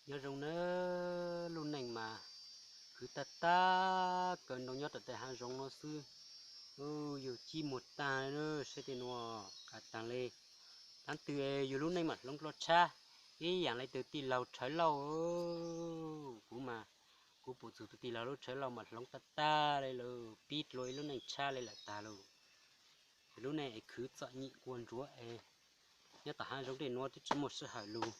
Nyob zoo nawb, lub neej mas khwv tag tag kaw ntoo nyob rau tej hav zoov no xwb. Yug cib muag tag, saib tej nuav qas taag le. Dlaab twg yug lub neej mas hloov dlua tshab ib yaam le tug tij laug Rhawv Lauj. Kuv mas, kuv pum txug tug tij laug lub Rhawv Lauj mas hloov tag tag le lawm, pib dlua ib lub neej tshab le lawm tag lug. Yug lub neej es khwv txom nyem kua ntsuav es nyob tom hav zoov tej nuav twb tsi muaj sij hawm lug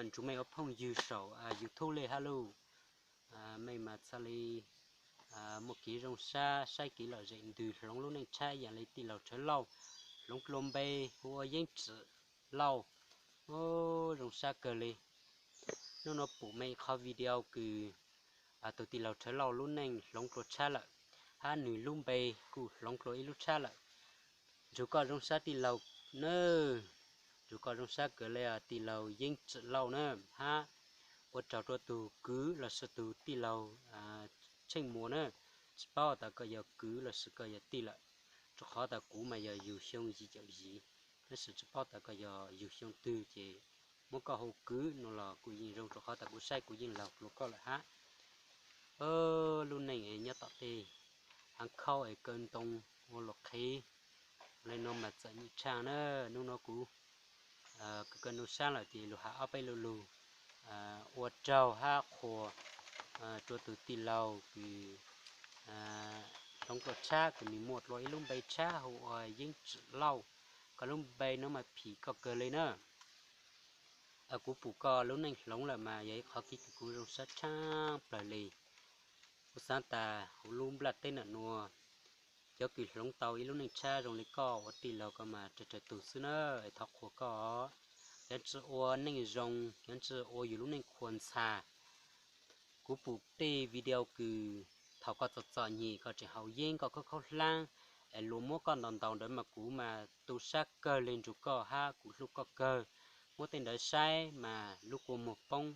nrug mej ua phooj ywg saum YouTube le hab lug. Mej mas txhaj le muaj kev zoo sab, saib kev lom zem ntws hloov lub neej tshab ib yaam le tij laug Rhawv Lauj, hloov dlua npe hu ua Yeeb Tsim Lauj. Zoo sab kawg le. Nub nua pum mej qhov video kws tug tij laug Rhawv Lauj lub neej hloov dlua tshab lawm, hab nwg lub npe kuj hloov dlua ib lub tshab lawm. Nrug koj zoo sab tij laug na, nrug koj zoo sab kawg le tij laug Yeeb Tsim Lauj na, hab ua tsaug rua tug kwv lossis tug tij laug Tsheej Muas na. Tsi paub tas koj yog kwv lossis koj yog tij lawm, rua qhov tas kuv mas yog yug xyoo yim caum yim, tab sis tsi paub tas koj yog yug xyoo twg ces muab koj hu kwv nua los kuj yeej zoo, rua qhov tas kuv saib kuv yeej laug dlua koj lawm hab. Lub neej es nyob tom tej haav khaub es kaw ntoo ua luam qhev le nuav mas txom nyem tshaaj na. Nub nua kuv kaw ntoo sab lawm ces lug has ob peb lu lug ua tsaug hab qhuas rua tug tij laug kws hloov dlua tshab kws nwg muaj dlua ib lub npe tshab hu ua Yeeb Tsim Lauj. Koj lub npe nuav mas phim koj kawg le na. Kuv pum koj lub neej hloov lawm mas yog ib qhov kev kws kuv zoo sab tshaaj plawg le. Kuv xaav tas huv lub nplaj teb ntawm nuav cov kws hloov tau ib lub neej tshab zoo le koj ua tij laug koj mas raws raws tug xwb na, es thov qhuas koj. Cov tsi ua neej zoo, cov tsi ua yug lub neej qhuas ntxhas. Kuv pum tej video kws thaum koj txom txom nyem koj tseem haus yeeb koj khaub khaub hlaab, es luag muab koj ntaus ntaus ntawd mas kuv mas tu sab kawg le nrug koj hab kuv hlub koj kawg. Muab tej ntawd saib mas lub kua muag poob.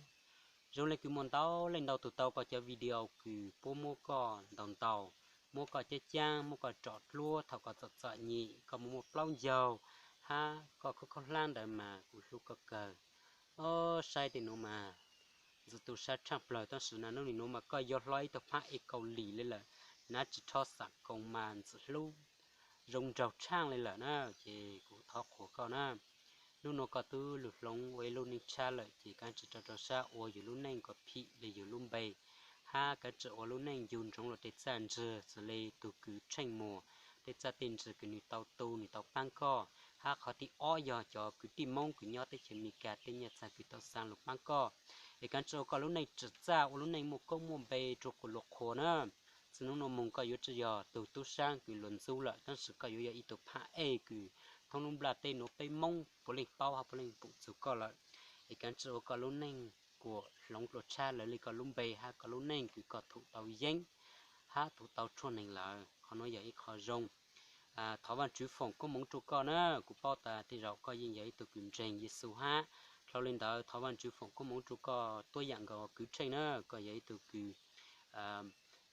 Zoo le kws muaj ntau leej ntau tug tau koj cov video kws puab muab koj ntaus ntaus, muab koj caab caab, muab koj tsom dluab thaum koj txom txom nyem, koj muaj muaj plaub ncaug hab koj khaub khaub hlaab ntawd mas kuv hlub koj kawg. Ob, saib tej nuav mas ntxim tu sab tshaaj plawg, tab sis nub nim nuav mas koj yuav hlo ib tug phab ej Kaus Lim le lawm, nab tsi rho xam koos mas ntxim hlub zoo nraug tshaaj le lawm na, ces kuv thov qhuas koj na. Nub nua koj tub lug hloov ua ib lub neej tshab lawm ces kav tsi rau rau sab ua yug lub neej kom phim le yug lub npe, hab kav tsi ua lub neej yug ntsoov luag tej txaj ntsig xws le tug kws Tsheej Muas tej txaj tej ntsig kws nwg tau tu nwg tau paab koj, hab qhov thib ob yog cov kwv tij Moob kws nyob teb chaws Amelikas tej nyaj txag kws tau xa lug paab koj, es kav tsi ua koj lub neej tsim txaj ua lub neej muaj koob muaj npe rua qhuas luag qhuas na. Txij nub nua moog koj yuav tsi yog tug tub saab kws luag ntxub lawm, tab sis koj yuav yog ib tug phab ej kws thoob lub nplaj teb nuav peb Moob puav leej paub hab puav leej pum txug koj lawm. Es kav tsi ua koj lub neej kuas hloov dlua tshab lawv le koj lub npe hab koj lub neej kws koj thum tau yeeb hab thum tau tshuaj neeg lawm, qhov nuav yog ib qho zoo. Thov Vaajtswv foom koob moov rua koj na. Kuv paub tas tej zaum koj yeej yog ib tug kws ntseeg Yexus hab, dlhau le ntawd thov Vaajtswv foom koob moov rua koj tuab yaam nkaus kwv Tsheej na. Koj yog ib tug kws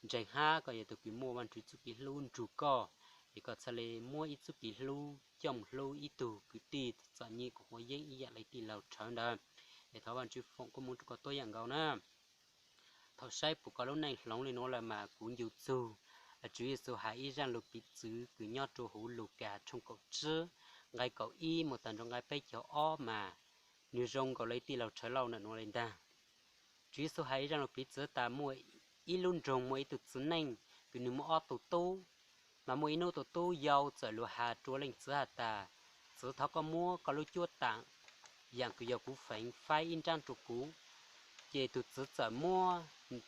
ntseeg hab koj yog tug kws muaj Vaajtswv txuj kev hlub nrug koj, es koj txhaj le muab ib txuj kev hlub coj moog hlub ib tug kwv tij txom nyem kuas huv yeeb ib yaam le tij laug Rhawv ntawd. Es thov Vaajtswv foom koob moov rua koj tuab yaam nkaus na. Thaum saib pum koj lub neej hloov le nuav lawm mas kuv ncu txug Tswv Yexus has ib zaaj lug piv txwv kws nyob rua huv Lukas tshooj kaum tsib, nqai kaum ib moog taag rua nqai peb caug ob mas nwg zoo nkaus le tij laug Rhawv Lauj ntawm nuav le ntaag. Tswv Yexus has ib zaaj lug piv txwv tas muaj ib lub nroog muaj ib tug txiv neej kws nwg muaj ob tug tub, mas muaj ib nub tug tub yau txawm lug has rua leej txiv has tas, txiv, thov koj muab koj lub cuab taam yaam kws yog kuv feem faib ib nraab rua kuv. Ces tug txiv txawm muab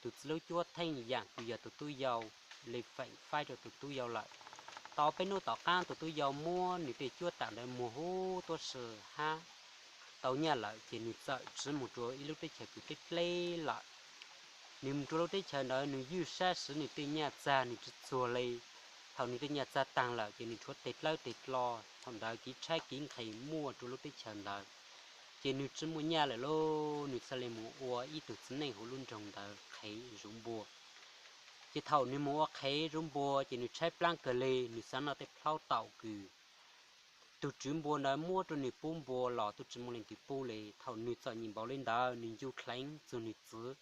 tug txiv lub cuab theej yaam kws yog tug tub yau le feem faib rua tug tub yau lawm. Tau peb nub tom qaab tug tub yau muab nwg tej cuab taam ntawd muag huv tuab si hab tau nyaj lawm, ces nwg txawm tsiv moog rua ib lub teb chaws kws dleb dleb lawm. Nwg moog rua lub teb chaws ntawd nwg ywj sab siv nwg tej nyaj txag nwg tsi txuag le. Thaum nwg tej nyaj txag taag lawm ces nwg rhuav teg dlawb teg dlo, thaum ntawd kev tshaib kev nqhis muaj rua lub teb chaws ntawd, ces nwg tsi muaj nyaj lawm lauj, nwg txhad le moog ua ib tug txiv neej huv lub nroog ntawd qhev zuv npua. Ces thaum nwg moog ua qhev zuv npua ces nwg tshaib plaab kawg le, nwg xaav noj tej plhaub taum kws tus tswv npua ntawd muab rau nws pub npua los twb tsis muaj leej twg pub li. Thaum nws txom nyem npaum li ntawd, nws ncu dheev txug nws txiv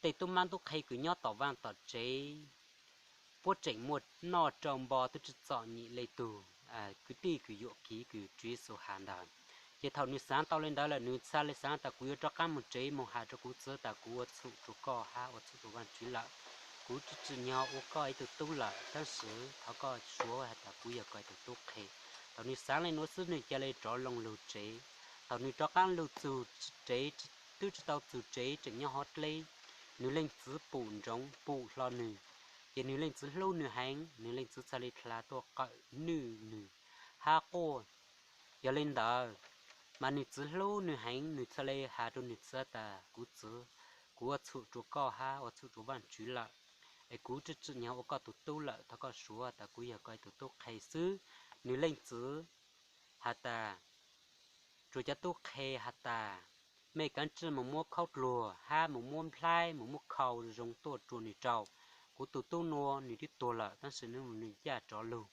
tej tub mab tub qhe kws nyob tom vaaj tom tsev, puab tseem muaj noj rau npo twb tsis txom nyem li tug kwv tij kws yuam kev kws Tswv Yexus has ntawd. Ces thaum nws xaav tau li ntawd lawm, nws txhaj li xaav tas kuv yuav rov qaab moog tsev moog has rau kuv txiv tas kuv ua txhum rua koj hab ua txhum rua Vaajtswv lawm. Kuv tsi tsim nyog ua koj ib tug tub lawm, tab sis thov koj suav has tas kuv yog koj ib tug tub qhe. Thaum nws xaav le nuav xwb nws ca le rov loo lug tsev. Thaum nws rov qaab lug txug tsev, twb tsi tau txug tsev tseem nyob hov dleb, nws leej txiv pum ntsoov pum hlo nws, ces nws leej txiv hlub nws heev, nws leej txiv txhaj le dlha tuaj qawm nwj nws hab quaj. Yog le ntawd, mas nws txiv hlub nws heev, nws txhaj le has rua nws txiv tas kuv txiv, kuv ua txhum rua koj hab ua txhum rua Vaajtswv lawm, es kuv tsi tsim nyog ua koj tug tub lawm, thov koj suav tas kuv yog koj ib tug tub qhe xwb. Nws leej txiv has tas, tsuas cov tub qhe has tas, mej kaav tsij moog muab khaub dluag hab moog muab nplhaib moog muab khau zoo tuaj rua nws rau. Kuv tug tub nuav nws twb tuag lawm tab sis nws ncaj rov lug.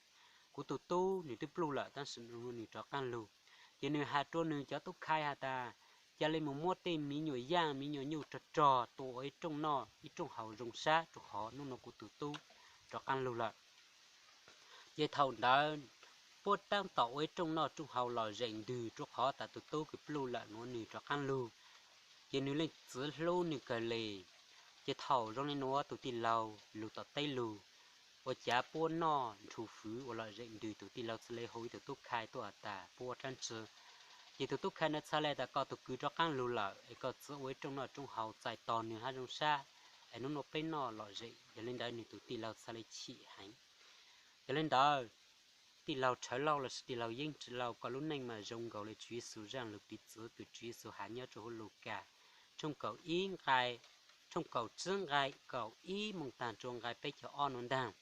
Kuv tug tub nws twb pluj lawm tab sis nws rov qaab lug. Ces nws has rua nws cov tub khai has tas, ca le moog muab tej miv nyuam yaaj miv nyuam nyuj rog rog tua ua ib rooj noj ib rooj haus zoo sab rua qhov nub nua kuv tug tub rov qaab lug lawm. Ces thaum ntawd puab taab tom ua ib rooj noj rooj haus lom zem ntwg rua qhov tas tug tub kws pluj lawm nuav nws rov qaab lug. Ces nws leej txiv hlub nws kawg le. Ces thaum zoo le nuav tug tij laug lug tom teb lug, ua cav puab noj nrhu fwv ua lom zem ntwg, tug tij laug txhaj le hu ib tug tub khai tuaj has tas puab ua dlaab tsi. Ces tug tub khai ntawd txhaj le tas koj tug kwv rov qaab lug lawm es koj txhad ua ib rooj noj rooj haus txais tos nws hab zoo sab, es nub nua peb noj lom zem. Yog le ntawd nws tug tij laug txhaj le chim heev. Yog le ntawd, tij laug Rhawv Lauj lossis tij laug Yeeb Tsis Lauj, koj lub neej mas zoo nkaus le Tswv Yexus zaaj lug piv txwv kws Tswv Yexus has nyob rua huv Lukas tshooj kaum ib nqai, tshooj kaum tsib nqai kaum ib moog taag rua nqai peb caug ob nuav ntaag.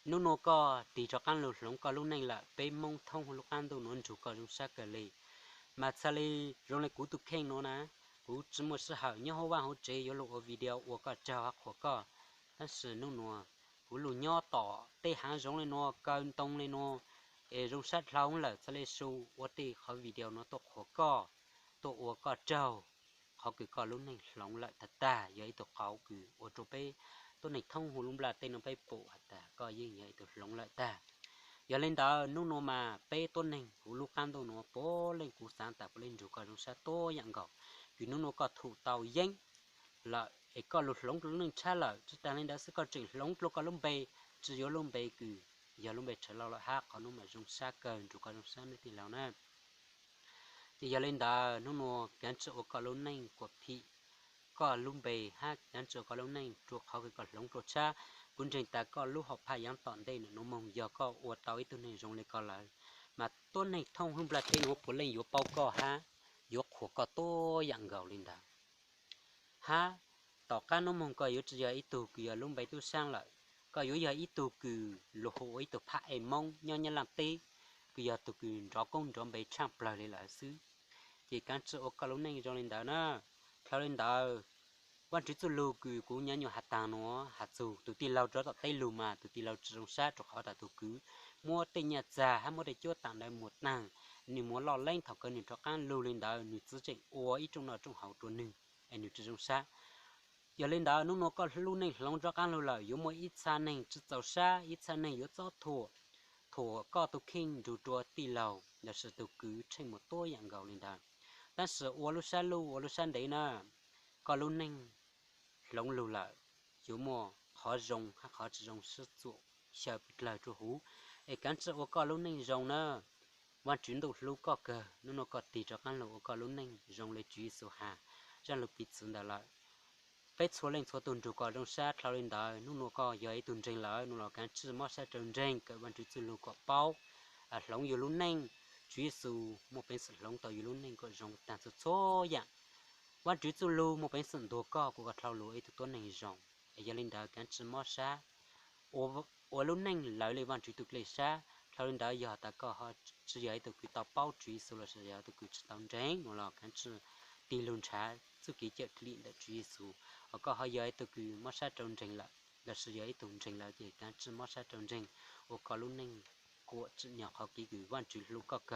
Nub nua koj tig rov qaab lug hloov koj lub neej lawm, peb Moob thoob huv lub qaab ntuj nuav nrug koj zoo sab kawg le. Mas txhaj le zoo le kuv tug kheej nuav na, kuv tsi muaj sij hawm nyob huv vaaj huv tsev yuav lug ua video ua koj tsaug hab qhuas koj. Tab sis nub nua kuv lug nyob tom tej haav zoov le nuav, kaw ntoo le nuav, es zoo sab dlhau lawm txhaj le su ua tej qhov video nuav tuaj qhuas koj, tuaj ua koj tsaug, qhov kws koj lub neej hloov lawm tag tag, yog ib tug qauv kws ua rua peb tuab neeg thoob huv lub nplaj teb nuav peb pum has tas koj yeej yog ib tug hloov lawm tag. Yog le ntawd nub nua mas peb tuab neeg huv lub qaab ntuj nuav puav leej kuv xaav tas puav leej nrug koj zoo sab tuab yaam nkaus, kws nub nua koj thum tau yeeb lawm es koj lug hloov dlua lub neej tshab lawm. Tsi taag le ntawd xwb koj tseem hloov dlua koj lub npe, tsi yuav lub npe kws yog lub npe Rhawv Lauj lawm hab qhov nub mas zoo sab kawg, nrug koj zoo sab nawb tij laug na. Ces yog le ntawd nub nua kaav tsij ua koj lub neej kuas phim koj lub npe hab kaav tsij ua koj lub neej rua qhov kws koj hloov dlua tshab. Kuv ntseeg tas koj lub hom phaj yaav tom ntej nuav moog yog koj ua tau ib tug neeg zoo le koj lawm, mas tuab neeg thoob huv nplaj teb nuav puav leej yuav paub koj hab yuav qhuas koj tuab yaam nkaus le ntawd. Hab tom qab nuav moog koj yuav tsi yog ib tug kws yog lub npe tub saab lawm, koj yuav yog ib tug kws lug hu ua ib tug phaj ej Moob nyob Nyab Laaj teb, kws yog tug kws nrov koob nrov npe tshaaj plawg le lawm xwb. Ces kaav tsij ua koj lub neej zoo le ntawd na. Dlhau le ntawd, Vaajtswv txuj lug kws kuv nyuam nyuam has taag nuav has txug tug tij laug rov tom teb lug mas tug tij laug tsi zoo sab rua qhov tas tug kwv muab tej nyaj txag hab muab tej cuab taam ntawd muag taag, nwg muab loj leeb. Thaum kawg nwg rov qaab lug le ntawd nwg txiv tseem ua ib rooj noj rooj haus rua nwg es nwg tsi zoo sab. Yog le ntawd nub nua koj lub neej hloov rov qaab lug lawm, yuav muaj ib txha neeg tsi txaus sab, ib txha neeg yuav txob thuam, thuam koj tug kheej nrug rua tij laug lossis tug kwv tsheej muag tuab yaam nkaus le ntawd. Tab sis ua lub sab luj ua lub sab ntev na, koj lub neej hloov lug lawm, yuav muaj qhov zoo hab qhov tsi zoo sib txuam xyaw dlawg rua huv. Es kaav tsij ua koj lub neej zoo na. Vaajtswv ntuj hlub koj kawg, nub nua koj tig rov qaab lug ua koj lub neej zoo le Tswv Yexus has zaaj lug piv txwv ntawd lawm. Peb txhua leej txhua tug nrug koj zoo sab dlhau le ntawd, nub nua koj yog ib tug ntseeg lawm, nub nua kaav tsij mob sab rua ntseeg kawm Vaajtswv txuj lug kom paub, hloov yug lub neej. Tswv Yexus muaj peev xwm hloov tau yug lub neej kom zoo taag txhua txhua yaam. Vaajtswv txuj lug muaj peev xwm ntuag koj kuas koj dlhau lug ib tug tuab neeg zoo. Yog le ntawd kaav tsij mob sab, ua lub neej lawv le Vaajtswv tug dlej sab. Dlhau le ntawd yog tas koj tsi yog ib tug kws tau paub Tswv Yexus lossis yog tug kws tsi tau ntseeg nua los kaav tsij tig lug nrhav txuj kev cawm dlim ntawm Tswv Yexus. Hos koj ho yog ib tug kws mob sab rua ntseeg lawm lossis yog ib tug ntseeg lawm ces kaav tsij mob sab rua ntseeg, ua koj lub neej Ua tsim nyog qhov kev kws Vaajtswv hlub koj kawg.